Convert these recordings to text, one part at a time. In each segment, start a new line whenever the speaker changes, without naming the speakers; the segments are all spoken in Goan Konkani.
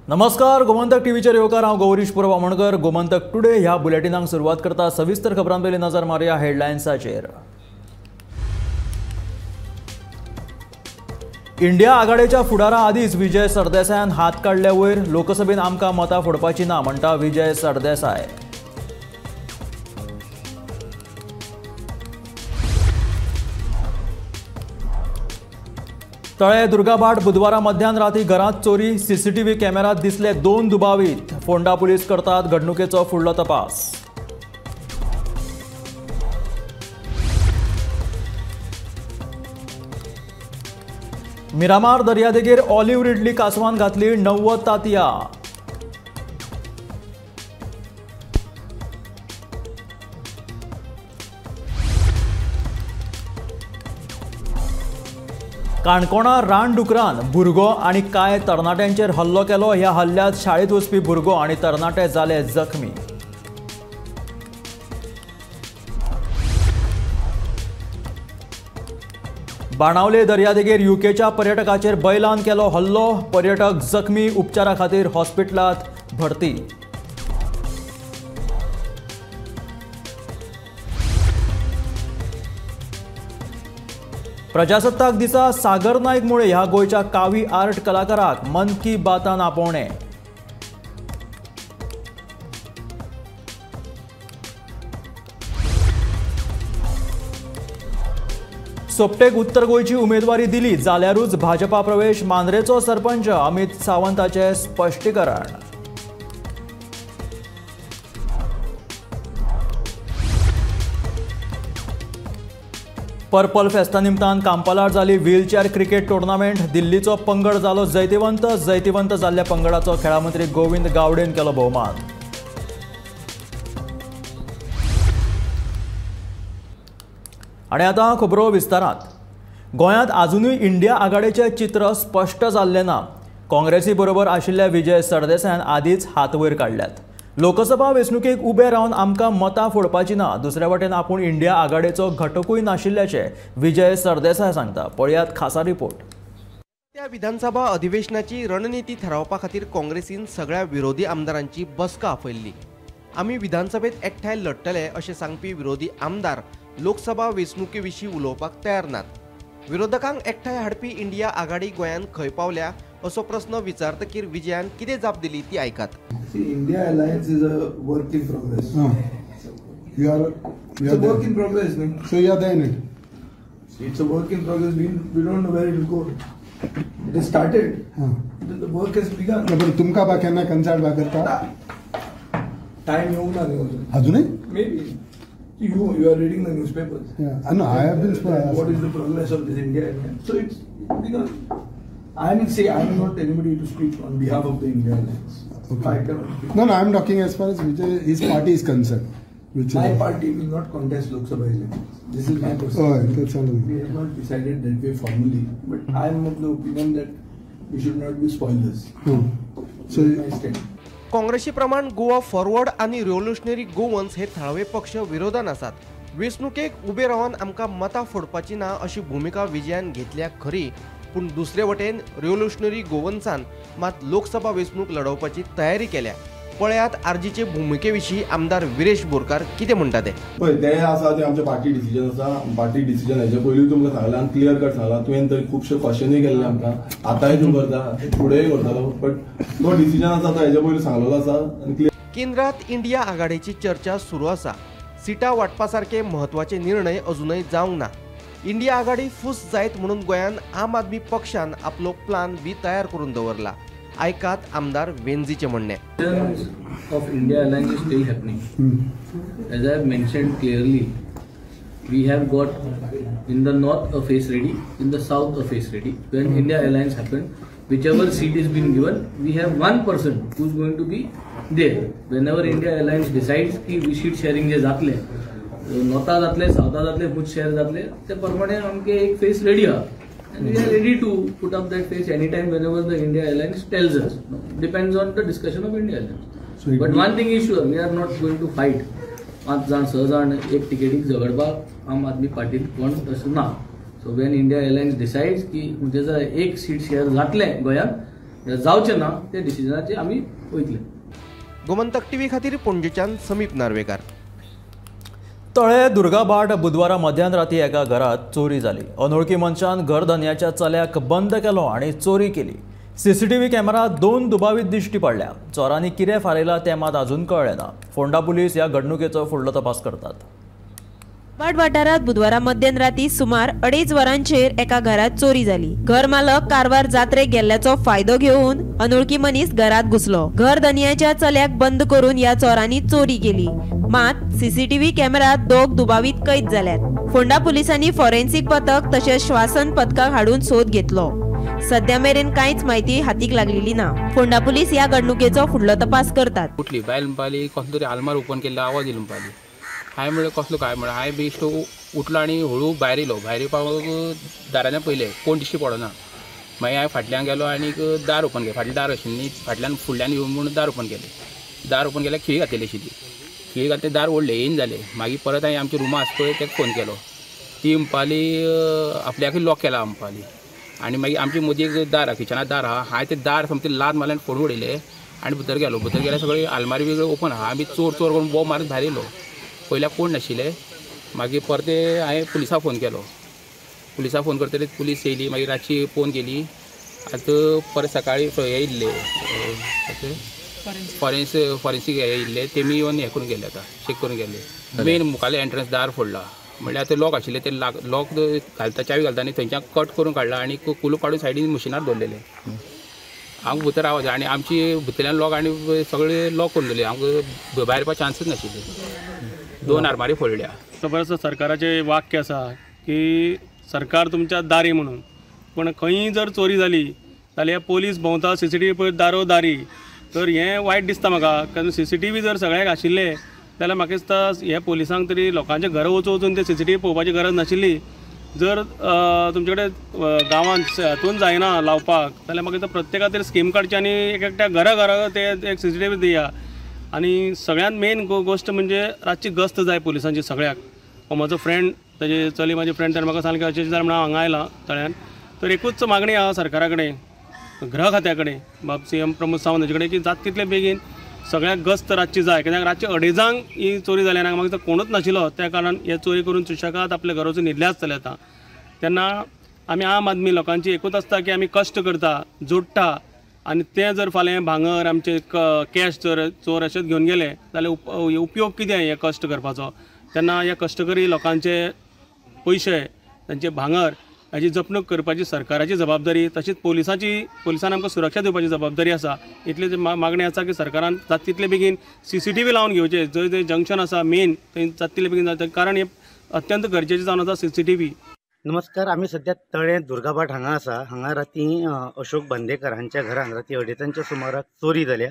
नमस्कार, गोमंतक टीव्हीचेर येवकार. हांव गौरीश पुरब आमोणकर. गोमंतक टुडे ह्या बुलेटिनाक सुरवात करता. सविस्तर खबरां पयलीं नजर मारुया हेडलायन्साचेर. इंडिया आघाडेच्या फुडारा आदींच विजय सरदेसायान हात काडले वयर. लोकसभेन आमकां मतां फोडपाची ना म्हणटा विजय सरदेसाय. तळे दुर्गाभाट बुधवारा मध्यान राती घरांत चोरी. सीसीटीव्ही कॅमेरात दिसले 2 दुबावीत. फोंडा पुलीस करतात घडणुकेचो फुडलो तपास. मिरामार दर्यादेगेर ऑलिव्ह रिडली कासवान घातली 90 तातयां. काणकोणा रानडुकरान भुरगो आनी कांय तरणाट्यांचेर हल्लो केलो. ह्या हल्ल्यांत शाळेंत वचपी भुरगो आनी तरणाटे जाले जखमी. बाणावले दर्यादेगेर युकेच्या पर्यटकाचेर बैलान केलो हल्लो. पर्यटक जखमी, उपचारा खातीर हॉस्पिटलांत भरती. प्रजासत्ताक दिसा सागर नायक मुळे ह्या गोंयच्या कावी आर्ट कलाकाराक मन की बातान आपोवणें. सोपटेक उत्तर गोंयची उमेदवारी दिली जाल्यारूच भाजपा प्रवेश. मांद्रेचो सरपंच अमित सावंताचें स्पश्टीकरण. पर्पल फेस्ता निमतान कांपालार जाली व्हीलचेअर क्रिकेट टुर्नामेंट. दिल्लीचो पंगड जालो जैतिवंत. जैतिवंत जाल्ल्या पंगडाचो खेळा मंत्री गोविंद गावडेन केलो भोवमान. आनी आतां खबरो विस्तारांत. गोंयांत आजुनूय इंडिया आघाडेचें चित्र स्पश्ट जाल्लें ना. काँग्रेसी बरोबर आशिल्ल्या विजय सरदेसायान आदींच हात वयर काडल्यात. लोकसभा वेंचणुकेक उबे रावन आमकां मतां फोडपाची ना. दुसऱ्या वटेन आपूण इंडिया आघाडेचो घटकूय नाशिल्ल्याचें विजय सरदेसाय सांगता. पळयात खासा रिपोर्ट.
त्या विधानसभा अधिवेशनाची रणनिती थारावपा खातीर काँग्रेसीन सगळ्या विरोधी आमदारांची बसका आपयल्ली. आमी विधानसभेत एकठांय लढटले अशें सांगपी विरोधी आमदार लोकसभा वेंचणुके विशीं उलोवपाक तयार नात. विरोधकांक एकठांय हाडपी इंडिया आघाडी गोंयांत खंय पावल्या असो प्रस्न विचारतकीर विजयान कितें जाप दिली ती आयकात.
India Alliance is a work in progress. You are it's a work in progress.
So you are there in it.
It's a work in progress. We don't know where it will go. It has started. The work has begun.
पण तुमका बा केन्ना कन्सल्ट बा करता?
टायम येवंक ना न्ही
अजूनय?
Maybe. You are reading the newspapers.
Yeah, I know. I have been.
What is the progress of this India Alliance? So it's begun. I mean, say I am not anybody to speak on behalf of the India Alliance.
Okay.
I cannot speak.
No, I am talking as far as Vijay, his party is concerned. Which
my party will not contest Lok Sabha elections. This is my personal.
Oh, that's all.
We have not decided that way formally, but I am of the opinion that we should not be spoilers.
So
my stand.
काँग्रेसी प्रमाण गोवा फॉरवर्ड आनी रिव्होल्युशनरी गोवन्स हे थळावे पक्ष विरोधान आसात. वेंचणुकेक उबे रावन आमकां मतां फोडपाची ना अशी भुमिका विजयान घेतल्या खरी, पूण दुसरे वटेन रिव्होल्युशनरी गोवन्सान मात लोकसभा वेंचणूक लढोवपाची तयारी केल्या. पळयात आरजीचे भुमिके विशीं आमदार विरेश बोरकार कितें म्हणटा ते.
पळय ते आसा ते आमचे पार्टी डिसिजन आसा. पार्टी डिसिजन हेजे पयलीं तुमकां सांगलां आनी क्लियर कट सांगलां. तुवें तर खुबशे क्वेश्चनूय केल्ले आमकां, आतांय तूं करता, फुडेंय करतलो, बट तो डिसिजन आसा तो हेजे पयलीं सांगलेलो आसा आनी क्लियर.
केंद्रात इंडिया आघाडेची चर्चा सुरू आसा. सिटां वांटपा सारके म्हत्वाचे निर्णय अजूनय जावंक ना. इंडिया आघाडी फूस जायत म्हणून गोंयांत आम आदमी पक्षान आपलो प्लान बी तयार करून दवरला. आयकात आमदार वेंझीचें म्हणणें.
Of India Alliance is still happening. As I have mentioned clearly, we have got in the north a face ready, in the south a face ready. When India Alliance happened, whichever seat is been given, we have one person who is going to be there. Whenever India Alliance decides ki we seat sharing जे जातले, नॉर्था जातले, साउथा जातले, खूब शेअर जातले, ते प्रमाणे आमके एक फेस रेडी आहा. And we are ready to put up that face anytime whenever the India Alliance tells us. Depends on the discussion of India Alliance.
So
but one thing is sure, we are not going to fight. 5 जाण 6 जाण एक टिकेटीक झगडपाक आम आदमी पार्टीन कोण तशें ना. So when India Alliance decides की म्हणजे एक सीट शेअर जातलें गोंयांत, जावचें ना ते डिसिजनाचेर आमी वयतले.
गोमंतक टीव्ही खातीर पणजेच्यान समीप नार्वेकार.
तळे दुर्गाभाट बुधवारा मध्यान राती एका घरात चोरी जाली. अनोळखी मनशान घरधनयाच्या चल्याक बंद केलो आनी चोरी केली. सीसीटीव्ही कॅमेरा 2 दुबावीत दिश्टी पडल्या. चोरांनी कितें फारयलां तें मात अजून कळ्ळें ना. फोंडा पुलीस ह्या घडणुकेचो फुडलो तपास करतात.
भाट वाठारांत बुधवारा मध्यान राती सुमार 2.5 वरांचेर एका घरात चोरी जाली. घर मालक कारवार जात्रेक गेल्ल्याचो फायदो घेवन अनोळखी मनीस घरात घुसलो. घर धनयाच्या चल्याक बंद करून ह्या चोरांनी चोरी केली. मात सीसीटीव्ही कॅमेरात 2 दुबावीत कैद जाल्यात. फोंडा पुलिसांनी फॉरेन्सिक पथक तशेंच श्वासन पथकाक हाडून सोद घेतलो. सध्या मेरेन कांयच म्हायती हातीक लागलेली ना. फोंडा पुलीस ह्या घडणुकेचो फुडलो तपास करतात.
उठली बायल म्हणपाली कसलो तरी आलमार ओपन केल्लो आवाज येयलो म्हणपाली. हांवें म्हणलें कसलो काय म्हणलें. हांवें बेश्टो उठलो आनी हळू भायर येयलो. भायर येवपाक दारांतल्यान पयलें कोण दिश्टी पडना. मागीर हांवें फाटल्यान गेलो आनी दार ओपन केलें. फाटलें दार आशिल्लें न्ही, फाटल्यान फुडल्यान येवन म्हणून दार ओपन केलें. दार ओपन केल्यार खिळी घातलेली आशिल्ली. खिळी घातली दार ओडलें येयन जालें. मागीर परत हांवें आमच्या रुमा आसा पळय ताका फोन केलो. ती म्हणपाली आपल्याकूय लॉक केला म्हणपाली. आनी मागीर आमचे मदीं एक दार आहा, किचना दार आहा. हांवें तें दार सामकें लात मारलें आनी फोडून उडयलें आनी भितर गेलो. भितर गेल्यार सगळी आलमारी बी ओपन आहा. आमी चोर चोर करून बोब मारून भायर येयलो. पयल्यार कोण नाशिल्ले. मागीर परते हांवें पुलिसाक फोन केलो. पुलिसाक फोन करतकीच पुलीस येयली. मागीर रातची फोन केली. आतां परत सकाळीं हे येयल्ले फॉरेन्सीक हे येयल्ले. तेमी येवन हें करून गेले, आतां चॅक करून गेले. मेन मुखाल्ले एंट्रन्स दार फोडला. म्हणल्यार आतां लॉक आशिल्ले ते लॉक घालता चावी घालता आनी थंयच्यान कट करून काडला आनी कुलूप काडून सायडीन मशिनार दवरलेले. आमकां भितर आवाज आनी आमची भितरल्यान लॉक आनी सगळे लॉक करून दवरले. आमकां भायर येवपाक चान्सूच नाशिल्ले. 2 आरमारी फोडल्या.
खबर आसा सरकाराचें वाक्य आसा की सरकार तुमच्या दारी म्हणून, पूण खंयी जर चोरी जाली जाल्यार पोलीस भोंवता सीसीटीव्ही पळय दारो दारी. तर हें वायट दिसता म्हाका, कारण सीसीटीव्ही जर सगळ्यांक आशिल्ले जाल्यार म्हाका दिसता हे पोलिसांक तरी लोकांच्या घरा वचून वचून ते सीसीटीव्ही पळोवपाची गरज नाशिल्ली. जर तुमचे कडेन गांवांत हातून जायना लावपाक जाल्यार म्हाका दिसता प्रत्येका तरी स्कीम काडची आनी एक एकट्या घरा घरा ते एक सीसीटीव्ही दिया. आनी सगळ्यांत मेन गोश्ट म्हणजे रातची गस्त जाय पुलिसांची सगळ्याक. हो म्हजो फ्रेंड, ताजे चली म्हाजी फ्रेंड, ताणें म्हाका सांगलें की अशें जालें म्हणून हांव हांगा आयलां तळ्यान. तर एकूच मागणी आहा सरकारा कडेन, गृह खात्या कडेन, बाब सीएम प्रमोद सावंत हाजे कडेन की जाता तितले बेगीन सगळ्याक गस्त रातची जाय. कित्याक रातचे 2:30 ही चोरी जाली आनी म्हाका कोणूच नाशिल्लो, त्या कारणान हे चोरी करून सुशेगाद आपल्या घरा वचून न्हिदले आसतले. आतां तेन्ना आमी आम आदमी लोकांची एकूच आसता की आमी कश्ट करता, जोडटा आनी तें जर फाल्यां भांगर आमचे कॅश जर चोर अशेंच घेवन गेले जाल्यार उपयोग कितें हे कश्ट करपाचो. तेन्ना ह्या कश्टकरी लोकांचे पयशे, तांचे भांगर हाजी जपणूक करपाची सरकाराची जबाबदारी, तशीच पोलिसान आमकां सुरक्षा दिवपाची जबाबदारी आसा. इतली मागणी आसा की सरकारान जाता तितले बेगीन सीसीटीव्ही लावन घेवचे. जंय जंय जंक्शन आसा मेन थंय जाता तितले बेगीन जाता, कारण हें अत्यंत गरजेचें जावन आसा सीसीटीव्ही.
नमस्कार, आमी सद्या तळें दुर्गाभाट हांगा आसा. हांगा राती अशोक बांदेकर हांच्या घरान राती 2:30 सुमाराक चोरी जाल्या.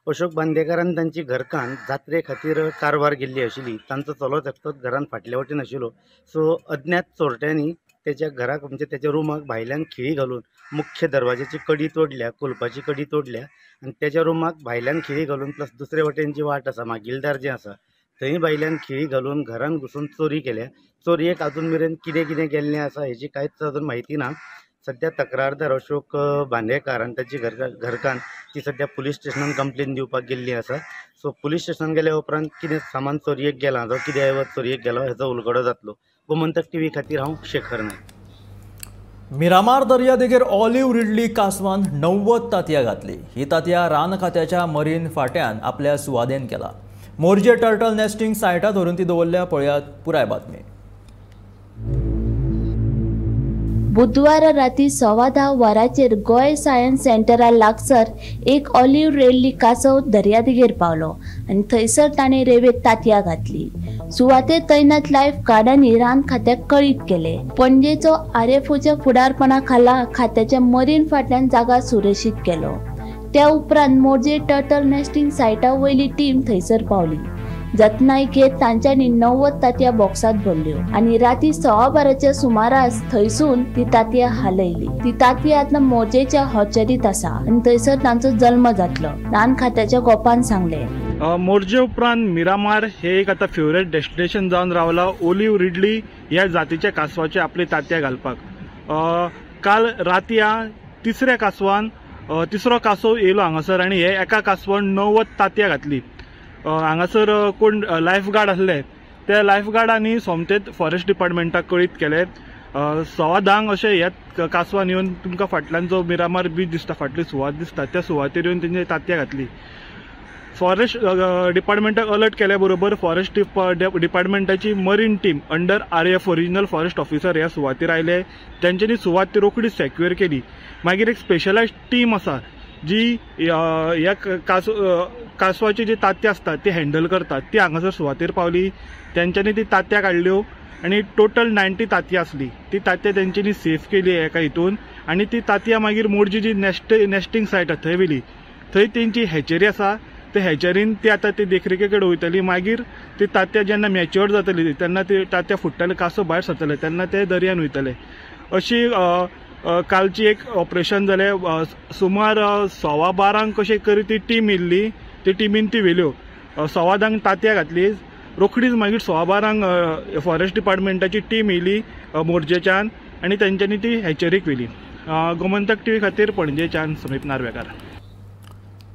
अशोक बांदेकारान तांची घरकान्न जात्रे खातीर कारवार गेल्ली आशिल्ली. तांचो चलोच एकटोच घरान फाटले वटेन आशिल्लो. सो अज्ञात चोरट्यांनी त्याच्या घराक म्हणजे त्याच्या रुमाक भायल्यान खिळी घालून मुख्य दरवाज्याची कडी तोडल्या, कुलपाची कडी तोडल्या आनी त्याच्या रुमाक भायल्यान खिळी घालून प्लस दुसरे वटेन जी वाट आसा मागीलदार जें आसा थंय भायल्यान खिळी घालून घरान घुसून चोरी केल्या. चोरयेक अजून मेरेन कितें कितें केल्लें आसा हेची कांयच अजून म्हायती ना. सद्या तक्रारदार अशोक बांदेकार आनी ताची घरकान्न ती सद्या पुलीस स्टेशनान कंप्लेन दिवपाक गेल्ली आसा. सो पुलीस स्टेशनान गेल्या उपरांत कितें सामान चोरयेक गेलां जावं कितें ऐवज चोरयेक गेलो हेचो उलगडो जातलो. गोमंतक टीव्ही खातीर हांव शेखर नायक.
मिरामार दर्यादेगेर ऑलिव्ह रिडली कासवान 90 तातयां घातली. ही तातयां रान खात्याच्या मरीन फाट्यान आपल्या सुवादेन केला. मोरजे टर्टल नेस्टिंग सायटा धरून ती दवरल्या. पळयात पुराय बातमी.
बुधवारा राती 10:15 वरांचेर गोंय सायन्स सेंटरा लागसर एक ऑलिव्ह रेल्ली कासव दर्यादेगेर पावलो आनी थंयसर ताणें रेवेत तातयां घातली. सुवातेर तैनात लायफ गार्डांनी रान खात्याक कळीत केले. पणजेचो आरएफओच्या फुडारपणा खाला खात्याच्या मरीन फाटल्यान जागा सुरक्षीत केलो. त्या उपरांत मोरजे टर्टल नेस्टिंग सायटा वयली टीम थंयसर पावली. जतनाय घेत तांच्यांनी 90 तातयां बॉक्सांत भरल्यो आनी राती 12:15 सुमारास थंयसून ती तातयां हालयली. ती तातयां आतां मोरजेच्या हॉचरीत आसा आनी थंयसर तांचो जल्म जातलो, रान खात्याच्या गोपान सांगले.
मोरजे उपरांत मिरामार हे एक आतां फेवरेट डेस्टिनेशन जावन रावला ओलिव्ह रिडली ह्या जातीच्या कासवाचे आपली तातयां घालपाक. काल रातया तिसऱ्या कासवान तिसरो कासव येयलो हांगासर आनी हे एका कासवान 90 तांतयां घातली. हांगासर कोण लायफ गार्ड आसले त्या लायफ गार्डांनी सोमतेच फॉरेस्ट डिपार्टमेंटाक कळीत केलें. 10:15 अशें ह्या कासवान येवन तुमकां फाटल्यान जो मिरामार बीच दिसता, फाटली सुवात दिसता, त्या सुवातेर येवन तेंचे तांतयां घातली. फॉरेस्ट डिपार्टमेंटाक अलर्ट केल्या बरोबर forest डिपार्टमेंटाची marine team under RF original forest officer ह्या सुवातेर आयले. तेंच्यांनी सुवात ती रोखडी सेक्युअर केली. मागीर एक स्पेशलायज्ड टीम आसा जी ह्या कासवाची जी तांतयां आसता ती हँडल करतात, ती हांगासर सुवातेर पावली. तेंच्यांनी ती तांतयां काडल्यो आनी टोटल 90 तांतयां आसली. ती तांतयां तेंच्यांनी सेफ केली एका हितून आनी ती तांतयां मागीर मोरजी जी नेस्टिंग सायट आसा थंय व्हेली. थंय तेंची हॅचरी आसा, ते हॅचरीन ती आतां ती देखरेखे कडेन वयतली. मागीर ती तांतयां जेन्ना मॅच्युअर जातली तेन्ना ती तांतयां फुट्टले, कासव भायर सरतले तेन्ना ते दर्यान वयतले. अशी कालची एक ऑपरेशन जालें. सुमार 12:15 कशें करी ती टीम येयल्ली, ती टिमीन ती व्हेल्यो. 10:15 तांतयां घातली. रोखडीच मागीर 12:15 फॉरेस्ट डिपार्टमेंटाची टीम येयली मोरजेच्यान आनी तेंच्यांनी ती हॅचरीक व्हेली. गोमंतक टीव्ही खातीर पणजेच्यान समीप नार्वेकार.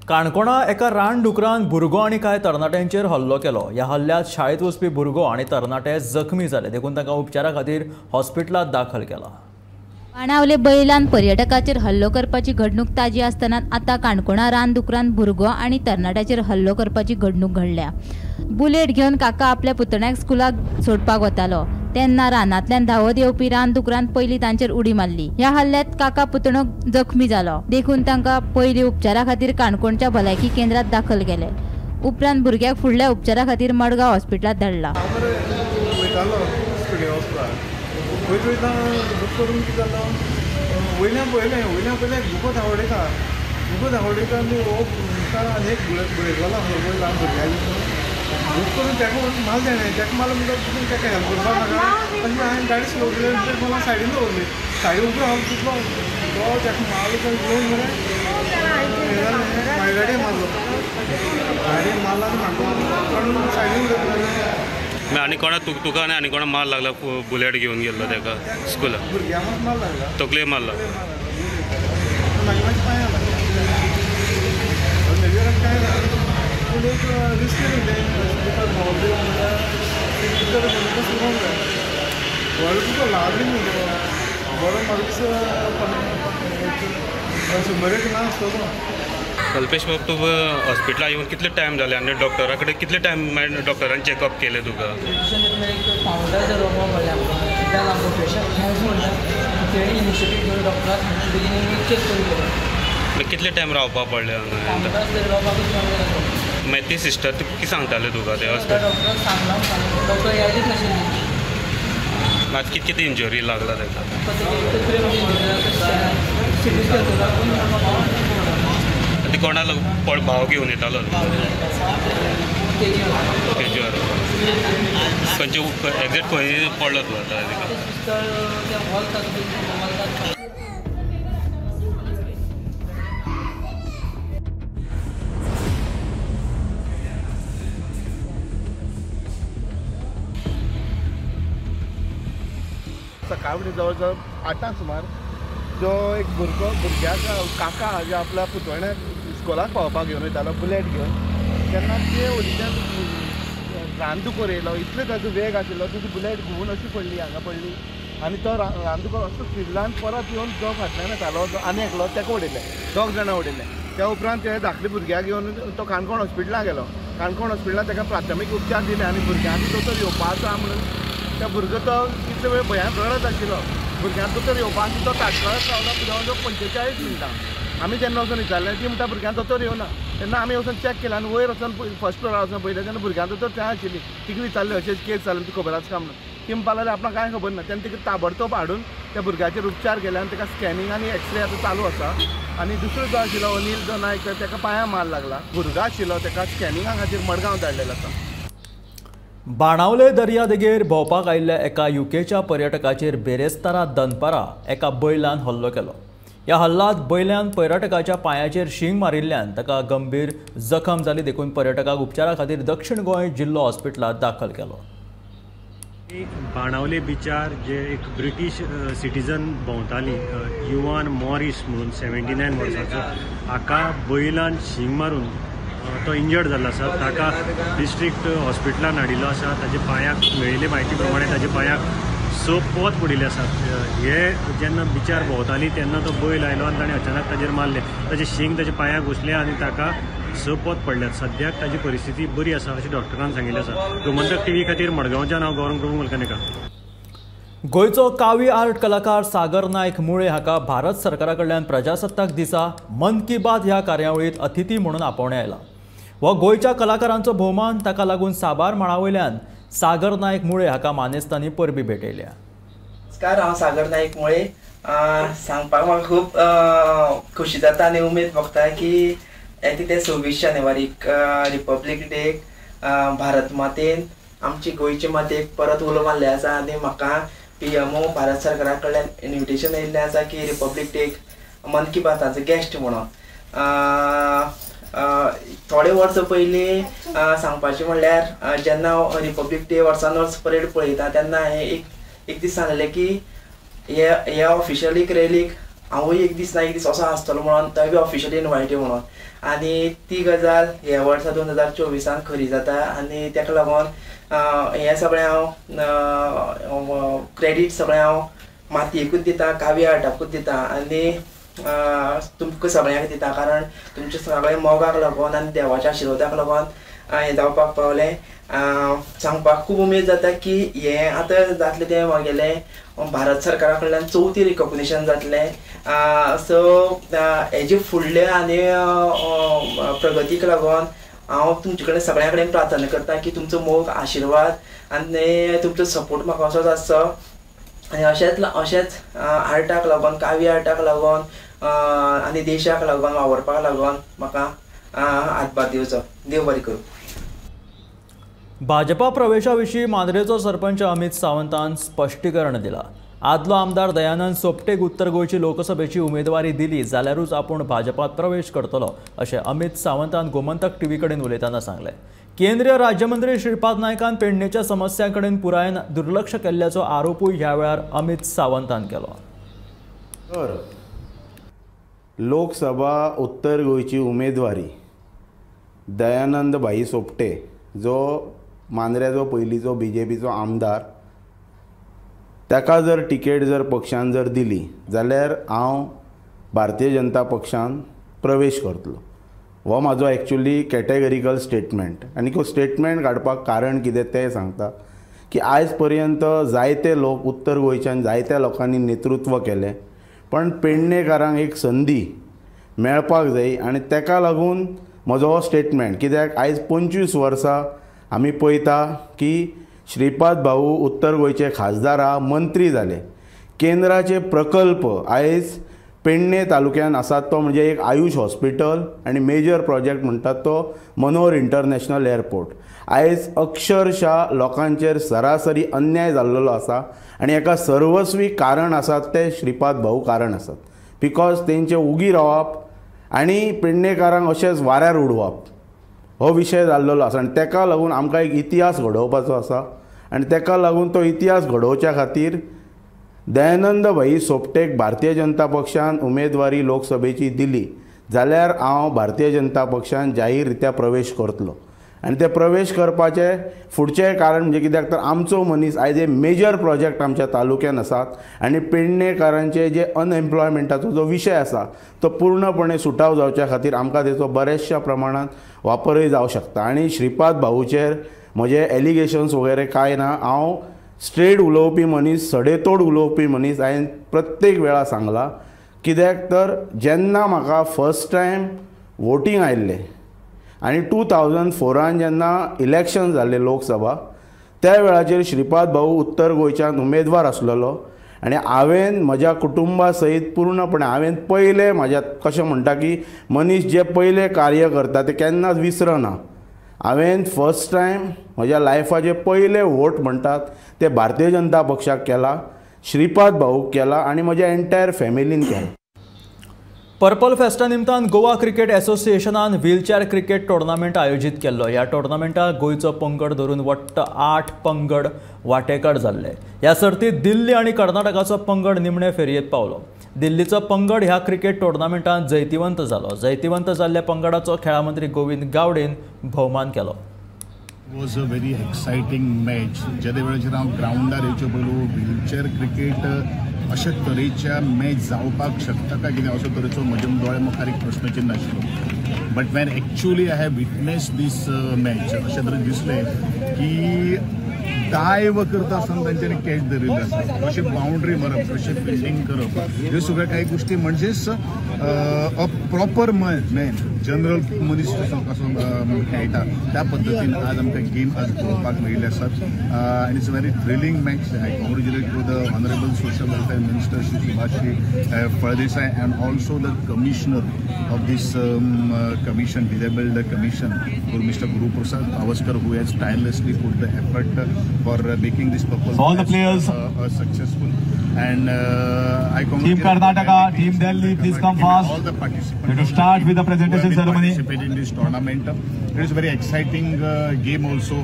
काणकोणा एका रानडुकरान भुरगो आनी कांय तरणाट्यांचेर हल्लो केलो. ह्या हल्ल्यांत शाळेंत वचपी भुरगो आनी तरणाटे जखमी जाले, देखून तांकां उपचारा खातीर हॉस्पिटलांत दाखल केला.
बाणावले बैलान पर्यटकाचेर हल्लो करपाची घडणूक ताजी आसतना आतां काणकोणा रानडुकरान भुरगो आनी तरणाट्याचेर हल्लो करपाची घडणूक घडल्या. बुलेट घेवन काका आपल्या पुतण्याक स्कुलाक सोडपाक वतालो तेन्ना रानांतल्यान धांवत येवपी रानडुकरान पयलीं तांचेर उडी मारली. ह्या हल्ल्यांत काका पुतणो जखमी जालो, देखून तांकां पयलीं उपचारा खातीर काणकोणच्या भलायकी केंद्रांत दाखल केले. उपरांत भुरग्याक फुडल्या उपचारा खातीर मडगांव हॉस्पिटलांत धाडला.
बुक करून ताका माल जाणें ताका माल म्हणटा तितून ताका हेल्प करपाक नाका अशें हांवें गाडी स्लो केली मला सायडीन दवरली. सायडीन उबो हांव तितलो तो ताका माल घेवन मरे म्हाज्या गाडये मारलो, गाडये मारला आनी म्हाका काडून सायडीन उडयलो.
आनी कोणा तुका आनी कोणा माल लागला? बुलेट घेवन गेल्लो ताका स्कुलाक,
भुरग्यांक माल लागला,
तकले मारला.
मागीर म्हाज्या पांया लागला, मेजर कांय ना, पूण एक रिस्की न्हू तें. तुका भोंवप म्हणल्यार भितर सुरूंक जाय. व्हडलो तुका लागली न्हू तो बरो म्हाका दिसता 100 ना आसतलो.
कल्पेश बाब, तूं हॉस्पिटलाक येवन कितले टायम जाले आनी डॉक्टरा कडेन कितले टायम डॉक्टरान चॅकअप केलें तुका?
फावंडर रोमो म्हणलें आमकां कित्याक आमकां पेशंट म्हणलें तेणी इनिशिएटीव घेवन डॉक्टराक बेगीन चॅक करून गेलें.
कितले टायम रावपाक पडलें हांगा? मागीर ती सिस्टर कितें सांगताले तुका ते हॉस्पिटल?
डॉक्टराक सांगलां, डॉक्टर यादीच नाशिल्ली.
मात कितें कितें इंजरी लागला ताका? ती कोणाक भाव घेवन येतालो? तेजेर खंयचे एग्जॅक्ट खंय पडलो तूं आतां?
सकाळी जवळ जवळ 8 सुमार जो एक भुरगो भुरग्याक काका जो आपल्या पुतण्याक स्कुलाक पावोवपाक घेवन वयतालो बुलेट घेवन, तेन्ना ते वयल्यान रानदुकर येयलो. इतलो ताजो वेग आशिल्लो की ती बुलेट घुंवून अशी पडली, हांगा पडली आनी तो रानदुकर असो फिरला आनी परत येवन जो फाटल्यान येतालो आनी एकलो ताका उडयलें, 2 जाणां उडयलें. त्या उपरांत ते धाकले भुरग्याक घेवन तो काणकोण हॉस्पिटलाक गेलो. काणकोण हॉस्पिटलान ताका प्राथमीक उपचार दिले आनी भुरग्यांक दोतोर येवपाचो आहा म्हणून त्या भुरगो तो कितले वेळ भंयान रडत आशिल्लो. भुरग्यांक दोतोर येवपाक तो ताटकळत रावलो जवळ जवळ 45 मिनटां. आमी जेन्ना वचून विचारलें ती म्हणटा भुरग्यांक दोतोर येवना. तेन्ना आमी वचून चॅक केलें आनी वयर वचून फर्स्ट फ्लोरार वचून पळयलें तेन्ना भुरग्यांक दोतोर थंय आशिल्ली. तिका विचारलें अशेंच केस जालें तुका खबर आसा काय म्हणून. ती म्हणपाक लागली आपणाक कांय खबर ना. तेन्ना तिका ताबडतोब हाडून त्या भुरग्याचेर उपचार केले आनी ताका स्कॅनिंग आनी एक्सरे आतां चालू आसा. आनी दुसरो जो आशिल्लो अनिल जो नायक ताका पांया मार लागला, भुरगो आशिल्लो ताका स्कॅनिंगा खातीर मडगांव धाडलेलो आसा.
बाणावले दर्यादेगेर भोंवपाक आयिल्ल्या एका युकेच्या पर्यटकाचेर बेरेस्तारा दनपारा एका बैलान हल्लो केलो. ह्या हल्ल्यांत बैलान पर्यटकाच्या पांयाचेर शींग मारिल्ल्यान ताका गंभीर जखम जाली, देखून पर्यटकाक उपचारा खातीर दक्षिण गोंय जिल्लो हॉस्पिटलांत दाखल केलो.
बाणावले बिचार जे एक ब्रिटीश सिटीजन भोंवताली युवान मॉरिस म्हणून 79 वर्साचो, हाका बैलान शींग मारून तो इंजर्ड जाल्लो आसा. ताका डिस्ट्रिक्ट हॉस्पिटलान हाडिल्लो आसा. ताच्या पांयाक मेळिल्ले म्हायती प्रमाणे ताच्या पांयाक 6 पोत पडिल्ले आसात. हे जेन्ना बिचार भोंवताली तेन्ना तो बैल आयलो आनी ताणें अचानक ताजेर मारलें. ताचें शींग ताच्या पांयाक घुसलें आनी ताका 6 पोत पडल्यात. सद्याक ताजी परिस्थिती बरी आसा अशें डॉक्टरान सांगिल्लें आसा. गोमंतक टीव्ही खातीर मडगांवच्यान हांव गौरंग प्रभू मलकनेकर.
गोंयचो कावी आर्ट कलाकार सागर नायक मुळे हाका भारत सरकारा कडल्यान प्रजासत्ताक दिसा मन की बात ह्या कार्यावळींत अतिथी म्हणून आपोवणें आयलां. हो गोंयच्या कलाकारांचो भोवमान. ताका लागून साबार मळा वयल्यान सागर नायक मुळे हाका मानेस्तांनी परबी भेटयल्या.
नमस्कार, हांव सागर नायक मुळे. सांगपाक म्हाका खूब खोशी जाता आनी उमेद भोगता की येता ते 26 जानेवारीक रिपब्लीक डेक भारत मातेन आमची गोंयचे मातयेक परत उलो मारले आसा आनी म्हाका PMO Bharat सरकारा कडल्यान इन्विटेशन येयल्लें आसा की रिपब्लीक डेक मन की बाताचो गेस्ट म्हणून. थोडे वर्सां पयलीं सांगपाचें म्हणल्यार जेन्ना हांव रिपब्लीक डे वर्सान वर्स परेड पळयता तेन्ना हांवें एक दीस सांगलें की हे ऑफिशियल एक रॅलीक हांवूय एक दीस ना एक दीस असो आसतलो म्हणून, थंय बी ऑफिशियली इनवायटी म्हणून. आनी ती गजाल ह्या वर्सा 2024 खरी जाता आनी ताका लागून हें सगळें हांव क्रेडीट सगळें हांव मातयेकूच दिता, कावी आर्टाकूच दिता आनी तुमकां सगळ्यांक दिता, कारण तुमच्या सगळ्या मोगाक लागून आनी देवाच्या आशिर्वादाक लागून हें जावपाक पावलें. सांगपाक खूब उमेद जाता की हें आतां जातलें तें म्हगेलें भारत सरकारा कडल्यान चवथी रिकॉग्निशन जातलें. सो हेजे फुडले आनी प्रगतीक लागून हांव तुमचे कडेन सगळ्यां कडेन प्रार्थना करता की तुमचो मोग, आशिर्वाद आनी तुमचो सपोर्ट म्हाका असोच आसचो आनी अशेंच अशेंच आर्टाक लागून, कावी आर्टाक लागून आनी देशाक लागून वावरपाक लागून म्हाका हातभार दिवचो. देव बरें करूं.
भाजपा प्रवेशा विशीं मांद्रेचो सरपंच अमित सावंतान स्पश्टीकरण दिलां. आदलो आमदार दयानंद सोपटेक उत्तर गोंयची लोकसभेची उमेदवारी दिली जाल्यारूच आपूण भाजपात प्रवेश करतलो अशें अमित सावंतान गोमंतक टीव्ही कडेन उलयतना सांगलें. केंद्रीय राज्यमंत्री श्रीपाद नायकान पेडणेच्या समस्यां कडेन पुरायेन दुर्लक्ष केल्ल्याचो आरोपूय ह्या वेळार अमित सावंतान केलो.
तर लोकसभा उत्तर गोंयची उमेदवारी दयानंद भाई सोपटे जो मांद्र्याचो पयलींचो बीजेपीचो आमदार, ताका जर तिकेट जर पक्षान जर दिली जाल्यार हांव भारतीय जनता पक्षान प्रवेश करतलो. हो म्हाजो एक्चुअली कॅटेगरिकल स्टेटमेंट. आनी तो स्टेटमेंट काडपाक कारण कितें तें सांगता की आयज पर्यंत जायते लोक उत्तर गोंयच्यान जायत्या लोकांनी नेतृत्व केलें, पण पेडणेकारांक एक संदी मेळपाक जाय आनी ताका लागून म्हजो हो स्टेटमेंट. कित्याक आयज 25 वर्सां आमी पळयता की श्रीपाद भाऊ उत्तर गोंयचे खासदार मंत्री जाले, केंद्राचे प्रकल्प आयज पेडणे तालुक्यान आसात तो म्हणजे एक आयुष हॉस्पिटल आनी मेजर प्रोजेक्ट म्हणटात तो मनोहर इंटरनॅशनल एअरपोर्ट. आयज अक्षरशा लोकांचेर सरासरी अन्याय जाल्लो आसा आनी एका सर्वस्वी कारण आसात ते श्रीपाद भाऊ कारण आसात, because तेंचे उगी रावप आनी पेडणेकारांक अशेंच वाऱ्यार उडोवप हो विशय जाल्लो आसा. आनी ताका लागून आमकां एक इतिहास घडोवपाचो आसा आनी ताका लागून तो इतिहास घडोवच्या खातीर दयानंद भाई सोपटेक भारतीय जनता पक्षान उमेदवारी लोकसभेची दिली जाल्यार हांव भारतीय जनता पक्षान जाहीर रित्या प्रवेश करतलो. आनी ते प्रवेश करपाचें फुडचें कारण म्हणजे कित्याक तर आमचो मनीस आयज एक मेजर प्रोजेक्ट आमच्या तालुक्यान आसात आनी पेडणेकारांचे जे अनएम्प्लॉयमेंटाचो जो विशय आसा तो पूर्णपणे सुटाव जावच्या खातीर आमकां तेचो बऱ्याचशा प्रमाणांत वापरूय जावं शकता. आनी श्रीपाद भाऊचेर म्हजे एलिगेशन्स वगैरे कांय ना, हांव स्ट्रेट उलोवपी मनीस, सडेतोड उलोवपी मनीस. हांवें प्रत्येक वेळा सांगलां कित्याक तर जेन्ना म्हाका फर्स्ट टायम वोटींग आयिल्लें आनी 2004 जेन्ना इलेक्शन जाल्लें लोकसभा त्या वेळाचेर श्रीपाद भाऊ उत्तर गोंयच्यान उमेदवार आसलेलो आनी हांवें म्हज्या कुटुंबा सयत पूर्णपणे हांवें पयलें म्हाज्या कशें म्हणटा की मनीस जें पयलें कार्य करता तें केन्नाच विसरना. हांवें फर्स्ट टायम म्हज्या लायफाचे पयले वोट म्हणटात ते भारतीय जनता पक्षाक केला, श्रीपाद भाऊक केला आनी म्हज्या एन्टायर फॅमिलीन केला.
पर्पल फेस्टा निमतान गोवा क्रिकेट असोसिएशनान व्हीलचॅर क्रिकेट टोर्नामेंट आयोजीत केल्लो. ह्या टोर्नामेंटाक गोंयचो पंगड धरून वट्ट 8 पंगड वांटेकार जाल्ले. ह्या सर्तीत दिल्ली आनी कर्नाटकाचो पंगड निमणे फेरयेंत पावलो. दिल्लीचो पंगड ह्या क्रिकेट टोर्नामेंटांत जैतिवंत जालो. जैतिवंत जाल्ल्या पंगडाचो खेळा मंत्री गोविंद गावडेन भोवमान केलो.
Was a very exciting match. जेदे वेळाचेर हांव ग्रावंडार येवचे पयलू व्हीलचेअर क्रिकेट अशे तरेच्या मॅच जावपाक शकता काय कितें असो तरेचो म्हज्या दोळे मुखार एक प्रश्नचिन्न आशिल्लो. But when actually I have witness this match अशें तरेन दिसलें की डायव करता आसतना तांच्यांनी कॅच धरिल्ली आसा, कशें बाउंड्री मारप, कशें फिल्डींग करप, ह्यो सगळ्यो कांय गोश्टी म्हणजेच अ प्रॉपर मॅन जनरल मनीस कसो कसो खेळटा त्या पद्दतीन आज आमकां गेम आज पळोवपाक मेळिल्ले आसात. आनी it's a very thrilling match. I congratulate to the honourable social welfare minister Shri Subhash Phaldesai and also the commissioner of this commission, disabled commission, Mr. Guru Prasad Pavaskar, who has tirelessly put the effort for making this purple
all the players
successful. And I congratulate
Team Karnataka, Team Delhi, please come fast.
All the participants
to start with the presentation ceremony.
Participated in this tournament. It is a very exciting game also.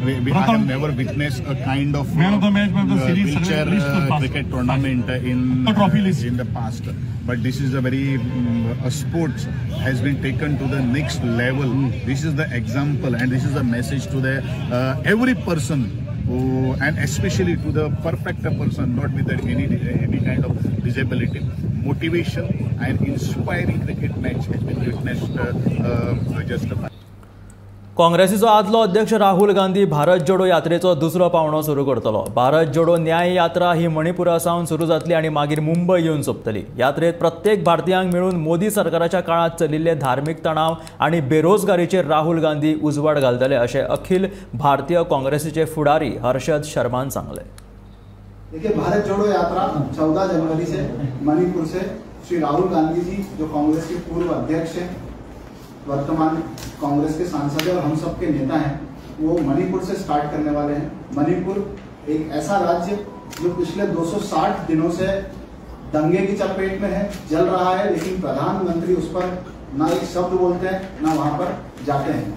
We have never witnessed a kind of
man of the match, man of the series,
wheelchair cricket tournament in
trophy list
in the past. But this is a very a sports has been taken to the next level. This is the example and this is a message to the every person who, and especially to the perfect person, not with any kind of disability. Motivation and inspiring cricket match has been witnessed just a
काँग्रेसीचो आदलो अध्यक्ष राहुल गांधी भारत जोडो यात्रेचो दुसरो पावणो सुरू करतलो. भारत जोडो न्याय यात्रा ही मणिपुरा सावन सुरू जातली आनी मागीर मुंबय येवन सोंपतली. यात्रेत प्रत्येक भारतीयांक मेळून मोदी सरकाराच्या काळांत चलिल्ले धार्मीक तणाव आनी बेरोजगारीचेर राहुल गांधी उजवाड घालतले अशें अखिल भारतीय काँग्रेसीचे फुडारी हर्षद शर्मान सांगलें.
देखिए, भारत जोड़ो यात्रा 14 जनवरी से मणिपुर से श्री राहुल गांधी जी, जो कांग्रेस के पूर्व अध्यक्ष हैं, वर्तमान कांग्रेस के सांसद और हम सब के नेता हैं, वो मणिपुर से स्टार्ट करने वाले हैं। मणिपुर एक ऐसा राज्य जो पिछले 260 दिनों से दंगे की चपेट में है, जल रहा है, लेकिन प्रधानमंत्री उस पर ना एक शब्द बोलते हैं ना वहां पर जाते हैं।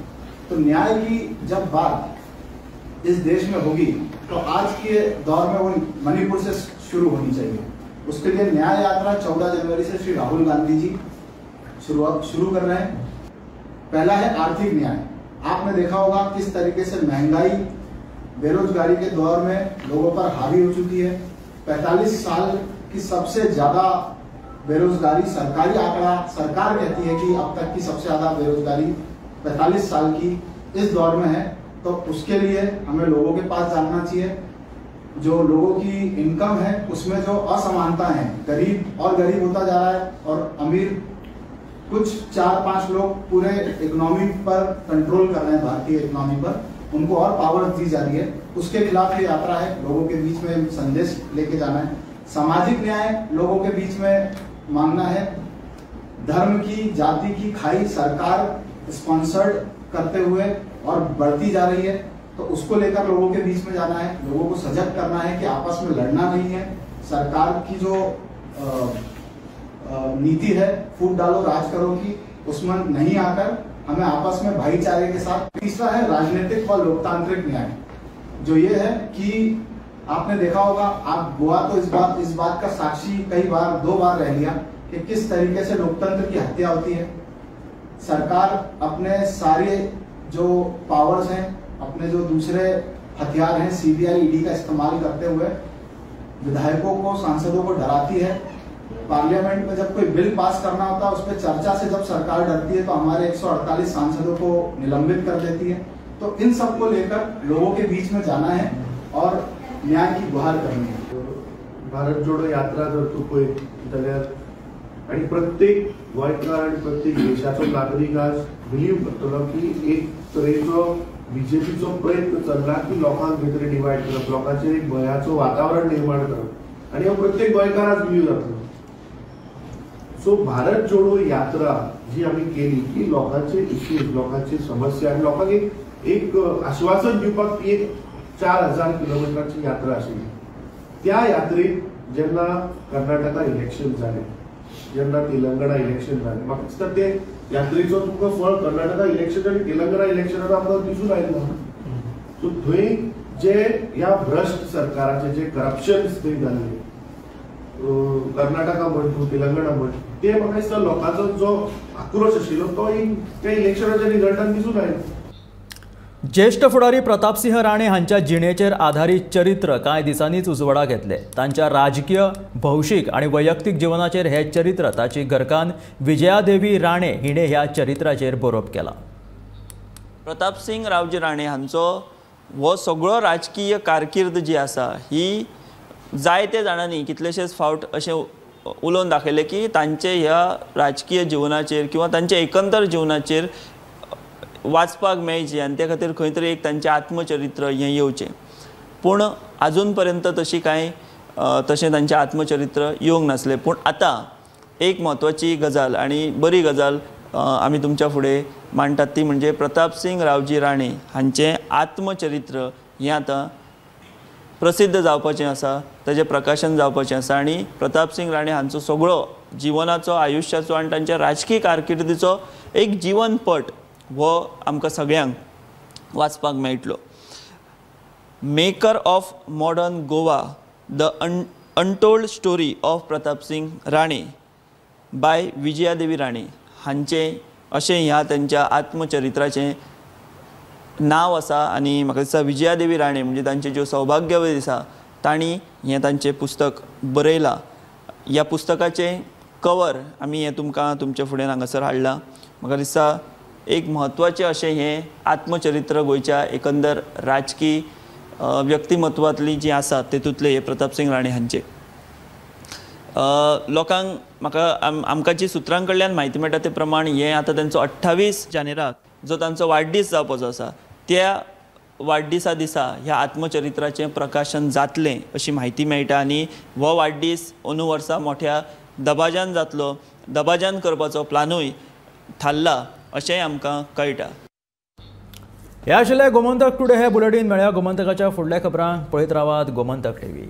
तो न्याय की जब बात इस देश में होगी तो आज के दौर में वो मणिपुर से शुरू होनी चाहिए। उसके लिए न्याय यात्रा 14 जनवरी से श्री राहुल गांधी जी शुरू कर रहे हैं। पहला है आर्थिक न्याय। आपने देखा होगा किस तरीके से महंगाई, बेरोजगारी के दौर में लोगों पर हावी हो चुकी है। 45 साल की सबसे ज्यादा बेरोजगारी, सरकारी आंकड़ा, सरकार कहती है कि अब तक की सबसे ज्यादा बेरोजगारी 45 साल की इस दौर में है। तो उसके लिए हमें लोगों के पास जानना चाहिए, जो लोगों की इनकम है उसमें जो असमानता है, गरीब और गरीब होता जा रहा है और अमीर कुछ 4-5 लोग पूरे इकोनॉमी पर कंट्रोल कर रहे हैं, भारतीय इकोनॉमी पर उनको और पावर दी जा रही है। उसके खिलाफ ये यात्रा है, लोगों के बीच में संदेश लेके जाना है। सामाजिक न्याय लोगों के बीच में मांगना है। धर्म की, जाति की खाई सरकार स्पॉन्सर्ड करते हुए और बढ़ती जा रही है, तो उसको लेकर लोगों के बीच में जाना है, लोगों को सजग करना है कि आपस में लड़ना नहीं है। सरकार की जो नीति है फूट डालो राज करो की, उसमें नहीं आकर हमें आपस में भाईचारे के साथ। तीसरा है राजनीतिक और लोकतांत्रिक न्याय, जो ये है कि आपने देखा होगा, आप गोवा तो इस बात का साक्षी कई बार, 2 बार रह लिया कि किस तरीके से लोकतंत्र की हत्या होती है। सरकार अपने सारे जो पावर्स हैं, अपने जो दूसरे हथियार हैं, सीबीआई, ईडी का इस्तेमाल करते हुए विधायकों को, सांसदों को डराती है। पार्लियामेंट में जब कोई बिल पास करना होता है उस पर चर्चा से जब सरकार डरती है तो हमारे 148 सांसदों को निलंबित कर देती है। तो इन सबको लेकर लोगों के बीच में जाना है और न्याय की गुहार करनी है।
भारत जोडो यात्रा जर तूं पळयत जाल्यार आनी प्रत्येक गोंयकार आनी प्रत्येक देशाचो नागरीक आज बिलीव करतलो की एक तरेचो बीजेपीचो प्रयत्न चल्ला की लोकांक भितर डिवायड करप, लोकांचेर एक भंयाचो वातावरण निर्माण करप आनी हो प्रत्येक गोंयकार आज बिलीव जातलो। सो भारत जोडो यात्रा जी आमी केली की लोकांचे इश्यूज, लोकांची समस्या आनी लोकांक एक आश्वासन दिवपाक एक 4000 किलोमिटराची यात्रा आशिल्ली। त्या यात्रेत जेन्ना कर्नाटका इलेक्शन जालें जेन्ना तेलंगणा इलेक्शन जालें, म्हाका दिसता ते यात्रेचो तुमकां फळ कर्नाटका इलेक्शन आनी तेलंगणा इलेक्शनान आमकां दिसून आयलो. सो थंय जे ह्या भ्रश्ट सरकाराचे जे करप्शन थंय जाल्ले कर्नाटका म्हण तूं तेलंगणा म्हण, ते म्हाका दिसता लोकांचो जो आक्रोश आशिल्लो तो त्या इलेक्शनाच्या रिजल्टान दिसून आयलो.
ज्येष्ठ फुडारी प्रतापसिंह राणे हांच्या जिणेचेर आधारीत चरित्र कांय दिसांनीच उजवाडाक येतले. तांच्या राजकीय, भौशीक आनी वैयक्तीक जिवनाचेर हे चरित्र ताची घरकान्न विजयादेवी राणे हिणें ह्या चरित्राचेर बरोवप केलां.
प्रतापसिंह रावजी राणे हांचो हो सगळो राजकीय कारकीर्द जी आसा ही जायते जाणांनी कितलेशेच फावट अशें उलोवन दाखयलें की तांचे ह्या राजकीय जिवनाचेर किंवा तांच्या एकंदर जिवनाचेर वाचपाक मेळचें आनी ते खातीर खंय तरी एक तांचें आत्मचरित्र हें येवचें. पूण आजून पर्यंत तशी कांय तशें तांचें आत्मचरित्र येवंक नासलें. पूण आतां एक म्हत्वाची गजाल आनी बरी गजाल आमी तुमच्या फुडें मांडटात ती म्हणजे प्रतापसिंह रावजी राणे हांचें आत्मचरित्र हें आतां प्रसिद्ध जावपाचें आसा, ताजें प्रकाशन जावपाचें आसा आनी प्रतापसिंह राणे हांचो सगळो जिवनाचो, आयुश्याचो आनी तांच्या राजकीय कारकिर्दीचो एक जिवनपट हो आमकां सगळ्यांक वाचपाक मेळटलो. Maker of modern Goa, the untold story of Pratapsingh Rane by Vijayadevi Rane हांचें अशें ह्या तांच्या आत्मचरित्राचें नांव आसा आनी म्हाका दिसता विजयादेवी राणे म्हणजे तांचे ज्यो सौभाग्यवती आसा तांणी हें तांचें पुस्तक बरयलां. ह्या पुस्तकाचें कवर आमी हें तुमकां तुमच्या फुडें हांगासर हाडलां. म्हाका दिसता एक म्हत्वाचें अशें हें आत्मचरित्र गोंयच्या एकंदर राजकी व्यक्तिमत्वांतली जी आसा तेतूंतलें हे प्रतापसिंह राणे हांचें. लोकांक म्हाका आमकां जी सुत्रां कडल्यान म्हायती मेळटा ते प्रमाण हें आतां तांचो 28 जानेराक जो तांचो वाडदीस जावपाचो आसा त्या वाडदिसा दिसा ह्या आत्मचरित्राचें प्रकाशन जातलें अशी म्हायती मेळटा आनी हो वाडदीस अंदू वर्सा मोठ्या दबाज्यान जातलो, दबाज्यान करपाचो प्लानूय थारला अशेंय आमकां कळटा.
हे आशिल्लें गोमंतक टुडे हे बुलेटीन. मेळया गोमंतकाच्या फुडल्या खबरांक. पळयत रावात गोमंतक टीव्ही.